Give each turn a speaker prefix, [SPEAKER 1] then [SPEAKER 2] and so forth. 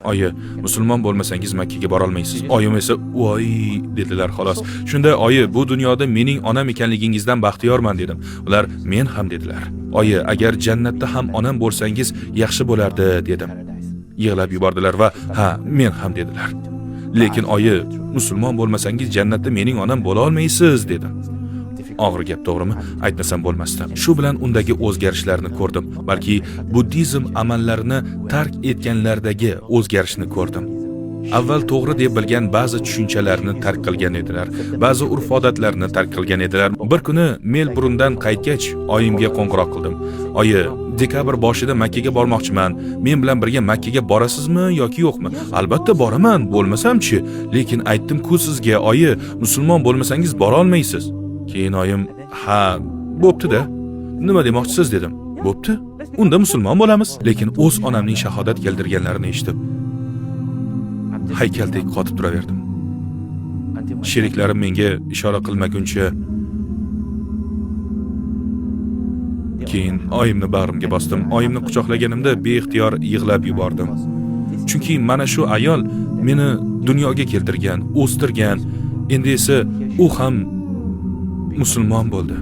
[SPEAKER 1] Oyi, musulmon bo'lmasangiz Makkaga borolmaysiz. Oyim esa voy dedilar xolos. Shunda oyi, bu dunyoda mening onam ekanligingizdan baxtiyorman dedim. Ular men ham dedilar. Oyi, agar jannatda ham onam bo'lsangiz yaxshi bo'lardi dedim. Yig'lab yubordilar va ha, men ham dedilar. Lekin oyi, musulmon bo'lmasangiz jannatda mening onam bo'la olmaysiz dedim. Og'ir gap, to'g'rimi? Aytmasam bo'lmasdi. Shu bilan undagi o'zgarishlarni ko'rdim. Balki buddizm amallarini tark etganlardagi o'zgarishni ko'rdim. Avval to'g'ri deb bilgan ba'zi tushunchalarni tark qilgan edilar. Ba'zi urf-odatlarni tark qilgan edilar. Bir kuni Melburndan qaytgach, oyimga qo'ng'iroq qildim. Oyi, dekabr boshida Makkaga bormoqchiman. Men bilan birga Makkaga borasizmi yoki yo'qmi? Albatta boraman, bo'lmasam-chi. Lekin aytdim-ku sizga, oyi, musulmon bo'lmasangiz bora olmaysiz. Keyin oyim, ha, bo'pti-da. Nima demoqchisiz dedim. Bo'pti. Unda musulmon bo'lamiz. Lekin o'z onamning shahodat keltirganlarini eshitib, haykaldek qotib turaverdim. Sheriklarim menga ishora qilmaguncha keyin oyimni bag'rimga bosdim. Oyimni quchoqlaganimda beixtiyor yig'lab yubordim. Chunki mana shu ayol meni dunyoga keltirgan, o'stirgan. Endi esa u ham musulmon bo'ldi.